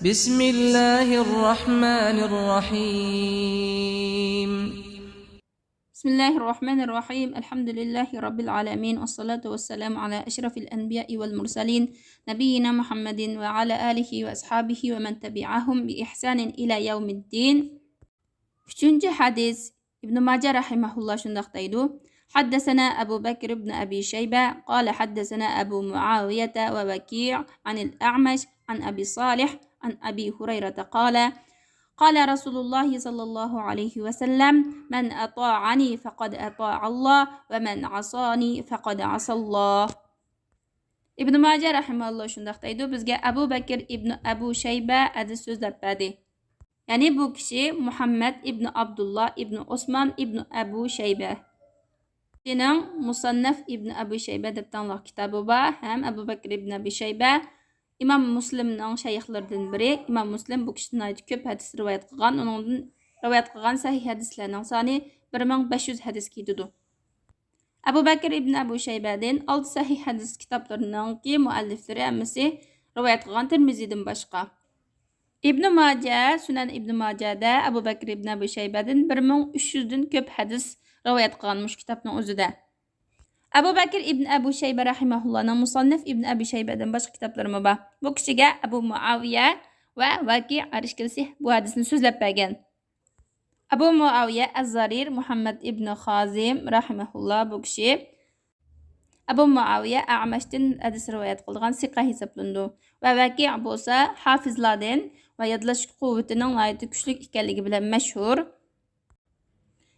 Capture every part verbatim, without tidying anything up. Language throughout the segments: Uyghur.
بسم الله الرحمن الرحيم. بسم الله الرحمن الرحيم. الحمد لله رب العالمين. والصلاة والسلام على أشرف الأنبياء والمرسلين نبينا محمد وعلى آله وأصحابه ومن تبعهم بإحسان إلى يوم الدين. ئۈچىنچى ھەدىس. ئىبن ماجە رەھىمەھۇللا شۇنداق دەيدۇ: حدثنا أبو بكر بن أبي شيبة قال حدثنا أبو معاوية ووكيع عن الأعمش عن أبي صالح عن أبي هريرة قال: قال رسول الله صلى الله عليه وسلم: من أطاعني فقد أطاع الله، ومن عصاني فقد عصى الله. ئىبن ماجە رەھىمەھۇللا شۇنداق دەيدۇ: بىزگە ئەبۇ بەكىر ئىبن ئەبۇ شەيبە ھەدىس سۆزلەپ بەردى. يەنى بۇ كىشى مۇھەممەد ئىبن ئابدۇللا ئىبن ئوسمان ئىبن ئەبۇ شەيبە. كىشىنىڭ مۇسەننەف ئىبن ئەبۇ شەيبە دەپ داڭلىق كىتابى بار ھەم ئەبۇ بەكىر ئىبن ئەبۇ شەيبە ئىمام مۇسلىمنىڭ شەيخلىرىدىن بىرى. ئىمام مۇسلىم بۇ كىشىدىن ناھايىتى كۆپ ھەدىس رىۋايەت قىلغان. ئۇنىڭدىن رىۋايەت قىلغان سەھىھ ھەدىسلەرنىڭ سانى بىر مىڭ بەش يۈز ھەدىسكە يېتىدۇ. ئەبۇ بەكىر ئىبن ئەبۇ شەيبەدىن ئالتە سەھىھ ھەدىس كىتابلىرىنىڭكى مۇئەللىفلىرى ھەممىسى رىۋايەت قىلغان، تىرمىزىدىن باشقا. ئىبن ماجە، سۈنەن ئىبن ماجەدە ئەبۇ بەكىر ئىبن ئەبۇ شەيبەدىن بىر مىڭ ئۈچ يۈزدىن كۆپ ھەدىس رىۋايەت قىلغان مۇشۇ كىتابنىڭ ئۆزىدە. ئەبۇ بەكىر ئىبن ئەبۇ شەيبە رەھىمەھۇللانىڭ مۇسەننىف ئىبن ئەبۇ شەيبەدىن باشقا كىتابلىرىمۇ بار. بۇ كىشىگە ئەبۇ مۇئاۋىيە ۋە ۋەكىئ ئەرشكىلسى بۇ ھەدىسنى سۆزلەپ بەرگەن. ئەبۇ مۇئاۋىيە ئەززارىر مۇھەممەد ئىبن خازىم رەھىمەھۇللا بۇ كىشى ئەبۇ مۇئاۋىيە ئەمەشتىن ھەدىس رىۋايەت قىلىدىغان سىقە ھېسابلىنىدۇ ۋە ۋەكىئ بولسا ھافىزلاردىن ۋە يادلاش قۇۋۋىتىنىڭ ناھايىتى كۈچلۈك ئىكەنلىكى بىلەن مەشھۇر.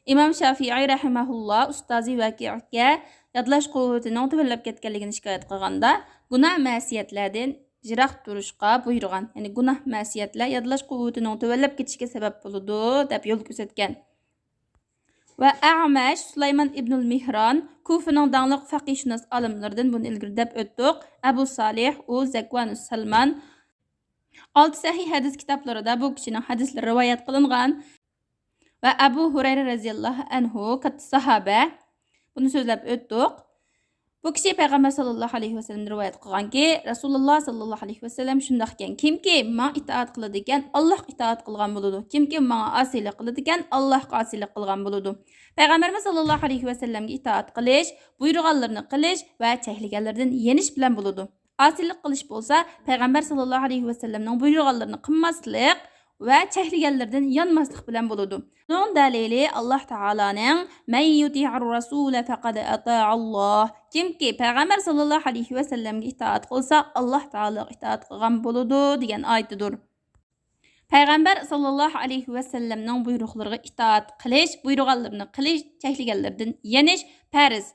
ئىمام شافىئىي رەھىمەھۇللا ئۇستازى ۋەكىئگە يادلاش قۇۋۋىتىنىڭ تۆۋەنلەپ كەتكەنلىكىنى شىكايەت قىلغاندا، گۇناھ مەسىيەتلەردىن يىراق تۇرۇشقا بۇيرۇغان، يەنى گۇناھ مەسىيەتلەر يادلاش قۇۋۋىتىنىڭ تۆۋەنلەپ كېتىشىگە سەۋەب بولىدۇ، دەپ يول كۆرسەتكەن. ۋە ئەمەش سۇلايمان ئىبنۇل مېھران كۇفىنىڭ داڭلىق فەقىھشۇناس ئالىملىرىدىن، بۇنى ئىلگىرى دەپ ئۆتتۇق. ئەبۇ سالىھ، ئۇ زەكۋانۇ سەلمان. ئالتە سەھىھ ھەدىس كىتابلىرىدا بۇ كىشىنىڭ ھەدىسلىرى رىۋايەت قىلىنغان. ۋە ئەبۇ ھۇرەيرە رەزىياللاھۇ ئەنھۇ، كاتتا ساھابە، بۇنى سۆزلەپ ئۆتتۇق. بۇ كىشى پەيغەمبەر ساللاللاھۇ ئەلەيھى ۋەسەللەمدىن رىۋايەت قىلغانكى، رەسۇلۇللا ساللاللاھۇ ئەلەيھى ۋەسەللەم شۇنداق ئىكەن: كىمكى ماڭا ئىتائەت قىلىدىكەن، ئاللاھقا ئىتائەت قىلغان بولىدۇ. كىمكى ماڭا ئاسىيلىق قىلىدىكەن، ئاللاھقا ئاسىيلىق قىلغان بولىدۇ. پەيغەمبەرمىز ساللاللاھۇ ئەلەيھى ۋەسەللەمگە ئىتائەت قىلىش، بۇيرۇغانلىرىنى قىلىش ۋە چەكلىگەنلىرىدىن يېنىش بىلەن بولىدۇ. ئاسىيلىق قىلىش بولسا پەيغەمبەر ساللاللاھۇ ئەلەيھى ۋەسەللەمنىڭ بۇيرۇغانلىرىنى قىلماسلىق ۋە چەكلىگەنلىرىدىن يانماسلىق بىلەن بولىدۇ. بۇنىڭ دەلىلى ئاللاھ تائالانىڭ «مەن يۇتىئىر رەسۇلە فەقەد ئەتائاللاھ»، كىمكى پەيغەمبەر ساللاللاھۇ ئەلەيھى ۋەسەللەمگە ئىتائەت قىلسا، ئاللاھ تائالاغا ئىتائەت قىلغان بولىدۇ، دېگەن ئايىتىدۇر. پەيغەمبەر ساللاللاھۇ ئەلەيھى ۋەسەللەمنىڭ بۇيرۇقلىرىغا ئىتائەت قىلىش، بۇيرۇغانلىرىنى قىلىش، چەكلىگەنلىرىدىن يېنىش پەرز.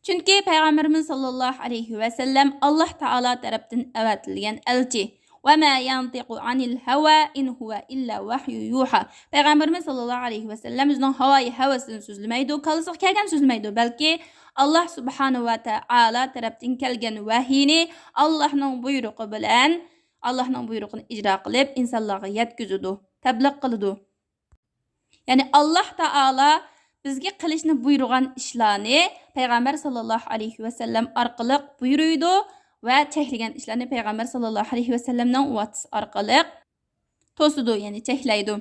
چۈنكى پەيغەمبىرىمىز ساللاللاھۇ ئەلەيھى ۋەسەللەم ئاللاھ تائالا تەرەپتىن ئەۋەتىلگەن ئەلچى. «ۋە مە يەنتىقۇ ئانىل ھەۋا ئىن ھۇۋە ئىللا ۋەھيۇ يۇھا». پەيغەمبىرىمىز ساللاللاھۇ ئەلەيھى ۋەسەللەم ئۆزىنىڭ ھاۋايى ھەۋىسىدىن سۆزلىمەيدۇ، كاللىسىغا كەلگەن سۆزلىمەيدۇ، بەلكى ئاللاھ سۇبھانەھۇ ۋە تائالا تەرەپتىن كەلگەن ۋەھىينى ئاللاھنىڭ بۇيرۇقى بىلەن، ئاللاھنىڭ بۇيرۇقىنى ئىجرا قىلىپ، ئىنسانلارغا يەتكۈزىدۇ، تەبلىغ قىلىدۇ. يەنى ئاللاھ تائالا بىزگە قىلىشنى بۇيرۇغان ئىشلارنى پەيغەمبەر ساللاللاھۇ ئەلەيھى ۋەسەللەم ئارقىلىق بۇيرۇيدۇ ۋە چەكلىگەن ئىشلارنى پەيغەمبەر ساللاللاھۇ ئەلەيھى ۋەسەللەمنىڭ ۋاسىتىسى ئارقىلىق توسىدۇ، يەنى چەكلەيدۇ.